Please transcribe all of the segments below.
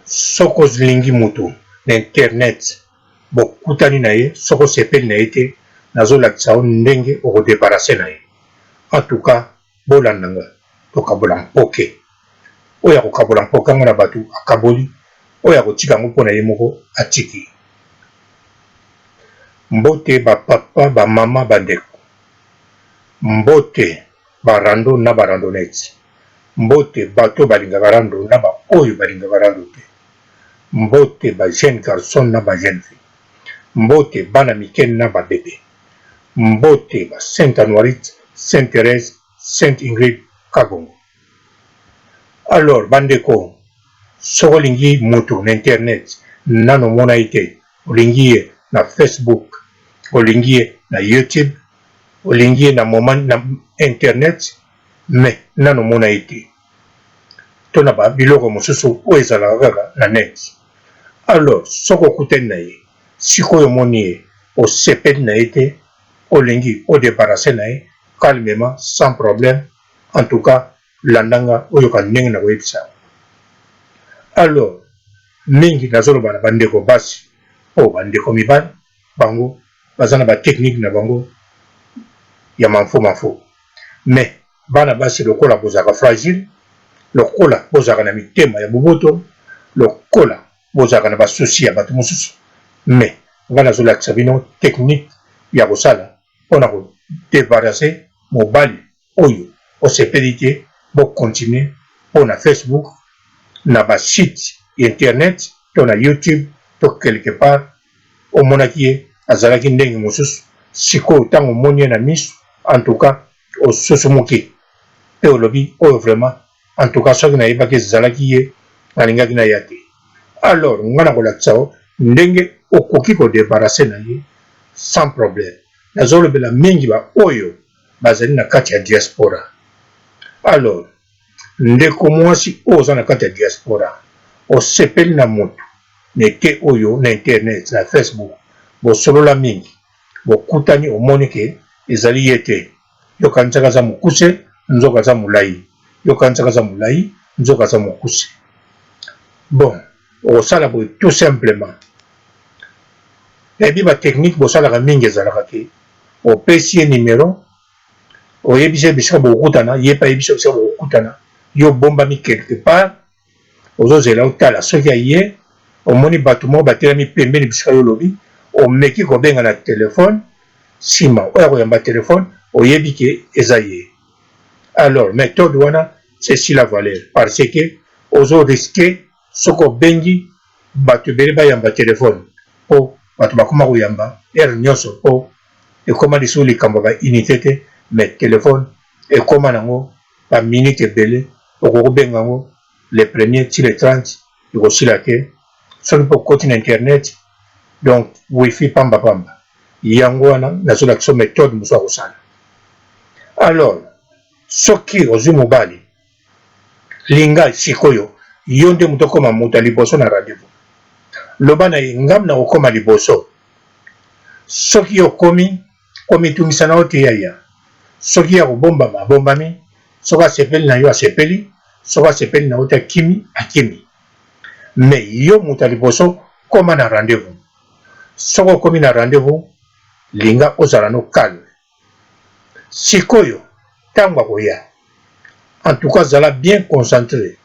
Soki olingi mutu na internet bokutani na ye, soki osepeli na ye te, nazolakisa yo ndenge oko debarrasser na ye. En tout cas bolanda nga, tokabola mpoke. Oyo akokabola mpoke yango na batu akaboli, oyo akotika yango mpo na ye moko atiki. Mbote ba papa, ba mama, ba ndeko. Mbote ba rando na ba randonnettes. Mbote bato oyo balingaka rando na ba oyo balingaka rando te. Mbote ba jeunes garçons na ba jeunes filles. Mbote bana mike na ba bebe. Mbote ba Saint Anuarite, Saint Therèse, Saint Ingrid Kabongo. Alors ba ndeko, soki olingi mutu na internet nanu omona ye te, olingi ye na Facebook, olingi ye na YouTube, olingi ye na moment na internet mais nanu omona ye te to na ba biloko mosusu oyo ezalaka kaka na net, alors soki okutani na ye sikoyo omoni ye osepeli na ye te, olingi o debarrasser na ye calmement sans problème, en tout cas landa nga oyoka ndenge nakoyebisa yo. Alors mingi nazoloba na ba ndeko basi po ba ndeko mibali bango baza na ba technique na bango ya manfo manfo mais bana basi lokola bozalaka fragile, lokola bozalaka na mitema ya boboto, lokola bozalaka na ba souci ya batu mosusu mais nga nazolakisa bino technique ya kosala pona ko debarrasser mobali oyo osepeli te bo continuer po na Facebook na ba site ya internet to na YouTube to quelque part omonaki ye azalaki ndenge mosusu sikoyo tango omoni ye na misu en tout cas osusumuki pe olobi oyo vraiment en tout cas soki nayebaki ezalaki ye nalingaki naya te alors nga nakolakisa yo ndenge okoki ko debarrasser na ye sans problème nazolobela mingi ba oyo bazali na kati ya diaspora alors ndeko mwasi oyo oza na kati ya diaspora osepeli na mutu nete oyo na internet na Facebook bosolola mingi bokutani omoni ke ezali ye te yo okanisaka aza mokuse nzoka aza molayi yo okanisaka aza molayi nzoka aza mokuse bon okosala boye tout simplement nayebi ba technique bosalaka mingi ezalaka ke opesi ye numero oyebisi ye bisika bokokutana ye pe ayebisi yo bisika bokokutana yo obombami quelque part ozozela otala soki aye omoni batu moko batelemi pembeni bisika yo olobi omeki kobenga na telephone sima oyo akoyamba telephone oyebi ke eza ye alors methode wana esila valeur parce que ozo risque soki obengi batu ebele bayamba telephone po batu bakoma koyamba heure nionso po ekoma lisusu likambo ya ba unite te mais telephone ekoma nango ba minute ebele okoki kobenga yango le premier ti le 30 ekosila te soki pe okoti na internet donc wifi pamba pamba yango wana nazolakisa yo methode mosusu ya kosala alors soki ozwi mobali linga sikoyo yo nde moto okoma moto ya liboso na rendez-vous loba na ye ngam nakokoma liboso soki okomi komitungisa na yo te yaya soki ye akobombama abombami soki asepeli na yo asepeli soki asepeli na yo te akimi akimi mais yo moto ya liboso koma na rendez-vous soki okomi na rendez-vous linga ozala no calme Sikoyo tango akoya en tout cas zala bien concentre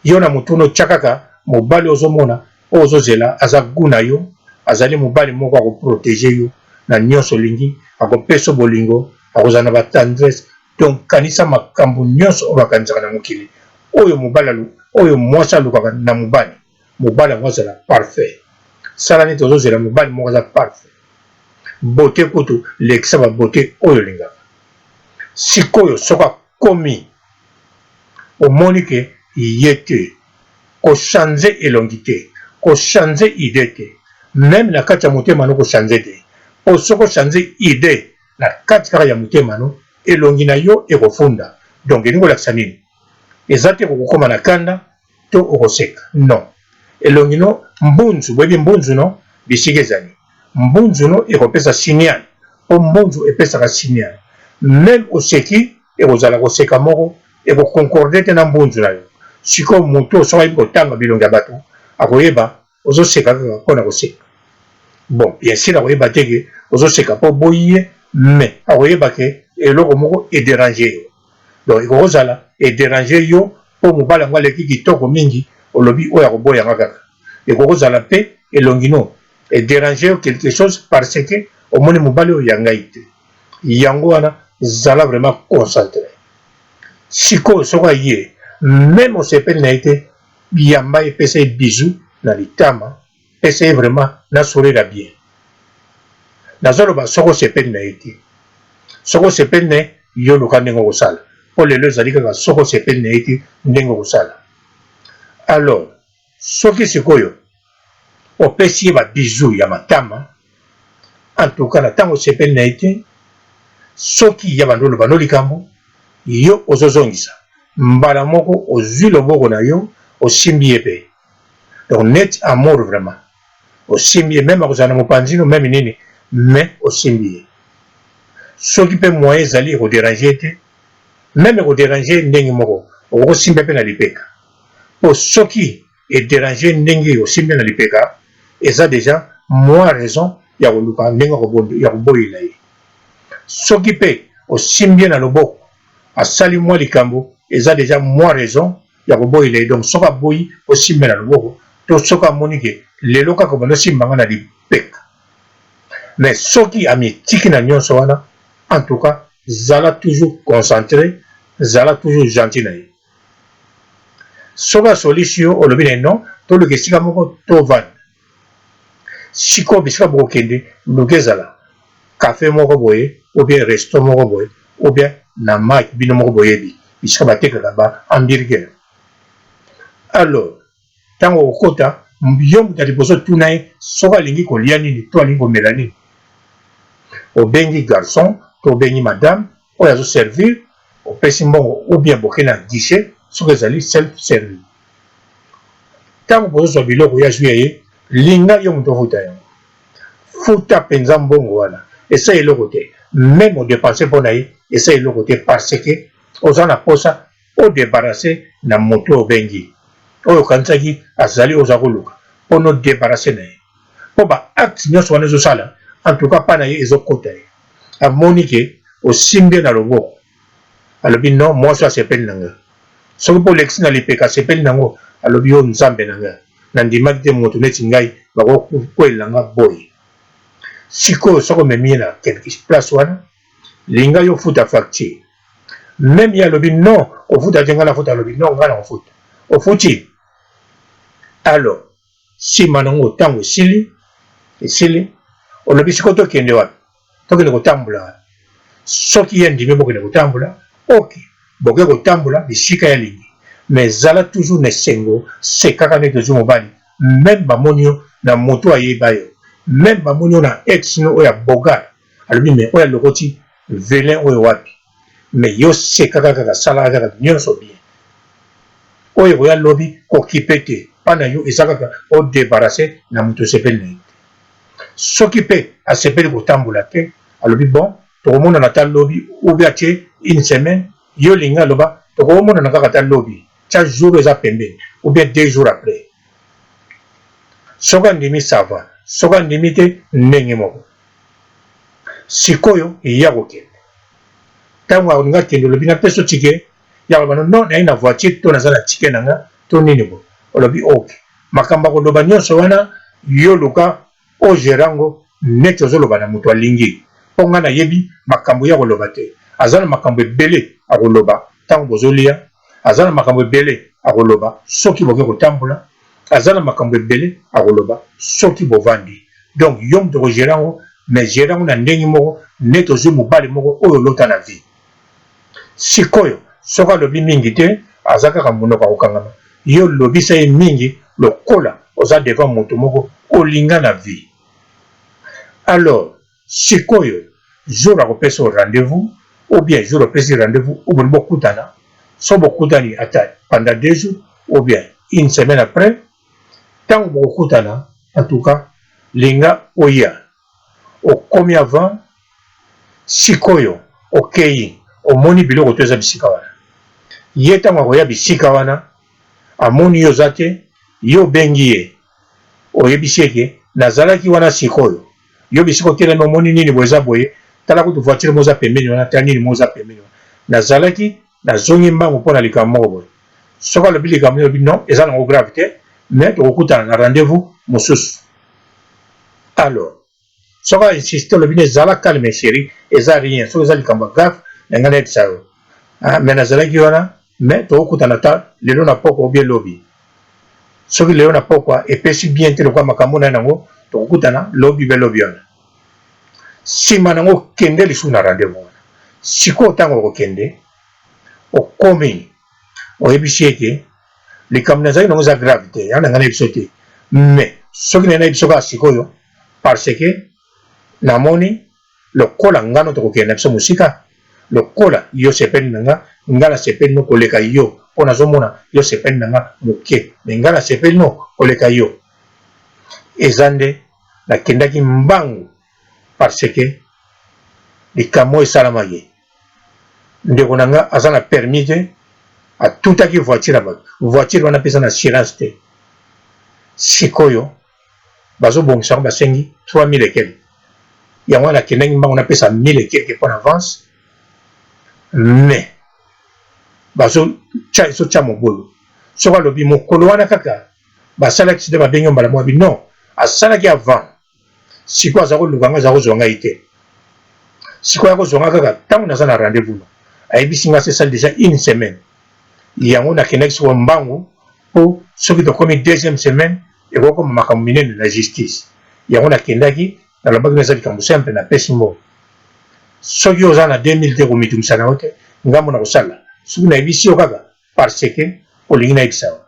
yo na mutu no tia kaka mobali ozo mona oyo ozo zela aza gout na yo azali mobali moko ako proteger yo na nionso olingi ako pesa yo bolingo akozala na ba tendresse donc kanisa makambu nionso oyo bakanisaka na mokili oyo mobali oyo mwasi alukaka na mobali mobali yango azala parfait sala neti ozo zela mobali moko aza parfait beaute kutu lekisa ba beaute oyo olingaka sikoyo soki akomi omoni ke ye te ko change elongi te ko change idee te meme na kati ya motema no ko change te po soki o change idee na kati kaka ya motema no elongi na yo ekofunda donc elingi kolakisa nini eza te kokokoma na kanda to okoseka non elongi no mbunzu boyebi mbunzu no bisika ezali mbunzu no ekopesa signal po mbunzu epesaka signal meme oseki ekozala koseka moko eko concorde te na mbunzu na yo. Sikoyo moto oyo soki ayebi kotanga bilongi ya bato akoyeba ozoseka kaka mpo na koseka. Bon, bien sûr akoyeba te ke ozoseka mpo oboyi ye, mais akoyeba ke eloko moko ederange yo. Donc ekoki kozala ederange yo mpo mobali yango aleki kitoko mingi, olobi oyo akoboya nga kaka. Ekoki kozala mpe elongi no ederange yo quelque chose parce que omoni mobali oyo ya ngai te. Yango wana zala vraiment concentre. Sikoyo soki aye meme osepeli na ye te, yamba ye, pesa ye bisou na litama, pesa ye vraiment na sourire ya bien. Nazoloba soki osepeli na ye te. Soki osepeli na ye, yo luka ndenge okosala. Po lelo ezali kaka soki osepeli na ye te ndenge okosala. Alors soki sikoyo opesi ye ba bisous ya matama, en tout cas na tango osepeli na ye te, soki ye abandi oloba no likambo, yo ozozongisa mbala moko ozui loboko na yo osimbi ye pe. Donc neti amour vraiment. Osimbi ye meme akozala na mopanzi no meme nini mais osimbi ye. Soki pe moyen ezali eko deranger ye te, meme eko deranger ye ndenge moko okoki kosimba ye pe na lipeka. Po soki e deranger ye ndenge osimbi ye na lipeka eza dejà mua raison ya koluka ndenge ya koboyela ye. Soki pe osimbi ye na loboko asali mua likambo eza dejà mua raison ya koboyela ye donc soki aboyi osimba ye na loboko to soki amoni ke lelo kaka obandi osimba nga na lipeka mais soki amitiki na nionso wana en tout cas zala toujours concentre zala toujours gentil na ye soki asolisi yo olobi na ye non toluka esika moko tovanda sikoyo bisika bokokende luka ezala cafe moko boye ou bien resto moko boye ou bien na mike bino moko boyebi bisika batekaka ba hamburger. Alors tango okokota yo moto ya liboso tuna ye soki alingi kolia nini to alingi komela nini. Obengi garçon to obengi madame oyo azo servir opesi mbongo ou bien boke na guichet soki ezali self service. Tango bozozwa biloko ye azwi ya ye linga yo moto ofuta yango. Futa penza mbongo wana esali eloko te meme o depenser pona ye esali eloko te parce que oza na posa o debarrasser na mutu oyo obengi oyo okanisaki azali oyo oza koluka pona o debarrasser na ye po ba actes nionso wana ezo sala en tout cas pa na ye ezo kota ye amoni ke osimbi ye na loboko alobi non mwasi oyo asepeli na nga soki pe olekisi na lipeka asepeli na ngo alobi yo nzambe na nga na ndimaki te mutu neti ngai bakoki kokwelela nga boye sikoyo soki omemi ye na quelque place wana linga yo ofuta facture meme ye alobi non kofuta te ngai nafuta alobi non ngai nakofuta ofuti alors sima nango tango esili esili olobi sikoyo tokende wapi tokende kotambola wapi soki ye andimi bokende kotambola ok boke kotambola bisika ye alingi mais zala toujours na esengo sekaka neti ozwi mobali meme bamoni yo na moto ayeba yo meme bamoni yo na ex no oyo ya bogar alobi mais oyo alokoti velin oyo wapi mais yo sekaka kaka salaka kaka nionso bien oyo ekoya lobi kokipe te pa na yo eza kaka o debarrasser na moto osepeli na ye te soki pe asepeli kotambola te alobi bon tokomonana ata lobi ou bien atie une semaine yo olingi aloba tokomonana kaka ata lobi tia jour eza pembeni ou bien deux jours après soki andimi ça va soki andimi te ndenge moko Sikoyo ye akokende tango akolinga akende olobi napesa yo ticket ye akoloba no non naye na voiture to naza na ticket na nga to nini boye olobi ok makambo akoloba nionso wana yo luka o gerer yango neti ozoloba na mutu alingi po nga nayebi makambo ye akoloba te aza na makambo ebele akoloba tango bozolia aza na makambo ebele akoloba soki boke kotambola aza na makambo ebele akoloba soki bovandi donc yo mutu oko gerer yango mais gerer yango na ndenge moko neti ozui mobali moko oyo olota na vie sikoyo soki alobi mingi te aza kaka munoko ya kokangama yo lobisa ye mingi lokola oza devant mutu moko olinga na vie alors sikoyo jour akopesa yo rendez vous ou bien jour opesi rendez vous ou bolingi bokutana soki bokutani ata pendant deux jours ou bien une semaine après tango bokokutana en tout cas linga oya okomi avant sikoyo okeyi omoni biloko to eza bisika wana ye tango akoya bisika wana. Amoni yo oza te, yo obengi ye, oyebisi ye ke nazalaki wana sikoyo, yo bisika otelemi omoni nini boye eza boye, tala kutu voiture moko eza pembeni wana, tala nini moko eza pembeni wana, nazalaki nazongi mbangu mpo na likambo moko boye. Soki alobi likambo nini, olobi non, eza nango grave te, mais tokokutana na rendez-vous mosusu. Alors soki a insiste, olobi ne zala calme chéri, eza rien, soki eza likambo ya grave na ngai nayebisa yo, ah, mais nazalaki wana, mais tokokutana ta lelo na pokwa ou bien lobi. Soki lelo na pokwa epesi bien te lokola makambo na ye nango, tokokutana lobi be lobi wana. Nsima nango kende lisusu na rendez-vous wana. Sikoyo ntango okokende, okomi, oyebisi ye ke likambo nazalaki nango eza grave te, yango na ngai nayebi biso te, mais soki naye nayebi biso kaka sikoyo parce que namoni lokola ngano tokokende na biso mosika, lokola yo sepeli na nga, nga nasepeli no koleka yo, mpo nazomona yo sepeli na nga moke, mais nga nasepeli no koleka yo. Eza nde nakendaki mbangu parce que likambo oyo esalamaki, ndeko na nga aza na permis te, atutaki voiture ya bato, voiture wana mpe eza na assurance te. Sikoyo bazobongisa yango, basengi 3000 et quelque. Yango wana nakendaki mbangu napesa 1000 et quelque mpo na avance, mais bazotia ezotia mobulu. Soki alobi mokolo wana kaka basalaki accident, babengi yo mbala moko, abi non, asalaki avant. Sikoyo aza koluka nga, aza kozwa ngai te. Sikoyo akozwa nga kaka ntango naza na rendez-vous. No ayebisi nga sesali déjà une semaine. Yango nakendaki sikoyo mbangu, mpo soki tokomi deuxième semaine ekokoma makambo minene na justice. Yango nakendaki, nalobaki na eza likambo simple, napesi mbongo. Soki oza na 2000 te, komitungisa na yo te, ngambo na kosala. Soki nayebisi yo kaka parce que olingi nayebisa yo.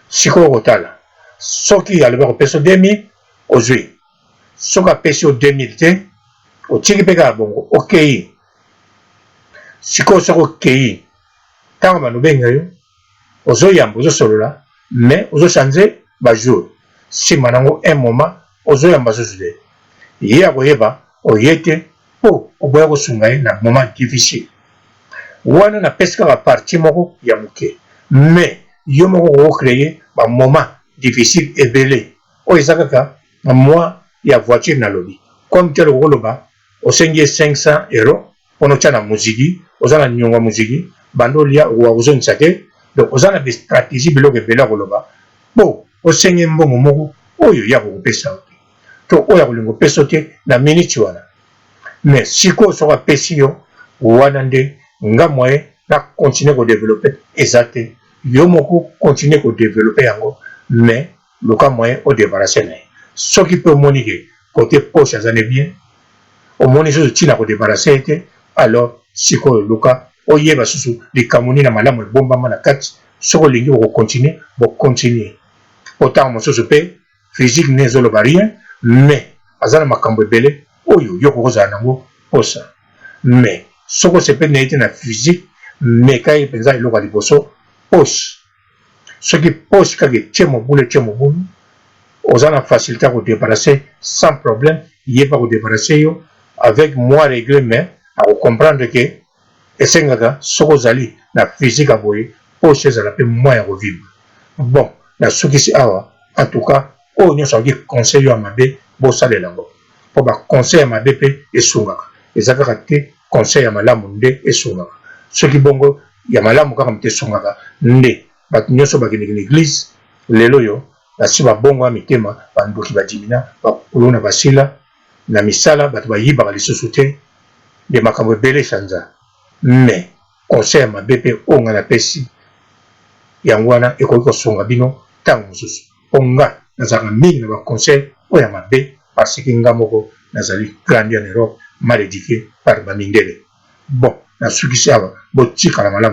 Sikoyo kotala soki alobi akopesa yo 2000, ozwi. Soki apesi yo 2000 te, otiki mpe kaka bongo, okei. Sikoyo soki okei, ntango banobenga yo, ozoyamba, ozosolola, mais ozochange bajour. Nsima nango un moment ozoyamba susu te, ye akoyeba oye te mpo oboya kosunga ye na moment difficile wana. Napesi kaka partie moko ya moke, mais yo moko okocréer bamoment difficile ebele. Oyo eza kaka mwa ya voiture nalobi. Comme tel okoloba osengi ye 500 euro mpona otya na moziki, oza na niongo ya moziki, bando olia, okoka kozongisa te. Donc oza na bastratégie, biloko ebele ya koloba mpo osenge mbongo moko oyo ya kokopesa yo te, to oyo akolinga opesa yo te na miniti wana. Mais sikoyo soki apesi yo wana, nde nga moyen na continue kodévelopper eza te. Yo moko continue kodévelopper yango, mais luka moyen odébarrasser na ye. Soki mpe omoni ke côté poche aza ne bien, omoni susu ntina kodébarrasser ye te, alors sikoyo luka oyeba susu likambo nini na malamu ebombama na kati. Soki olingi okocontinue, bocontinue. Po ntango mosusu mpe physique ne ezoloba rien, mais aza na makambo ebele oyo yo kokozala nango posa. Mais soki osepeli na ye te na physique, meka ye mpenza eloko ya liboso, poche. Soki poche kaka etie mobulu, etie mobulu, oza na facilité ya kodébarrasser sans problème. Yeba kodébarrasser yo avec moi regret, mais akocomprendre ke esengaka soki ozali na physique ya boye, poche ezala mpe mwa ya kovivre. Bon, nasukisi awa. En tout cas, oyo nyonso akoki conseil oyo ya mabe, bosalela yango, mpo baconseil ya mabe mpe esungaka. Eza kaka te conseil ya malamu nde esungaka. Soki bongo ya malamu kaka moto esungaka, nde bato nyonso bakendeki na église lelo oyo basi babongo ya mitema, bandoki badimina, bakuluna basila na misala, bato bayibaka lisusu te, nde makambo ebele echanza. Mais conseil ya mabe mpe oyo ngai napesi, yango wana ekoki kosunga bino ntango mosusu, mpo nga nazalaka mingi na baconseil oyo ya mabe parce que nga moko nazali grandi en Europe, mal éduqué par bamindele. Bon, nasukisi awa, botikala malamu.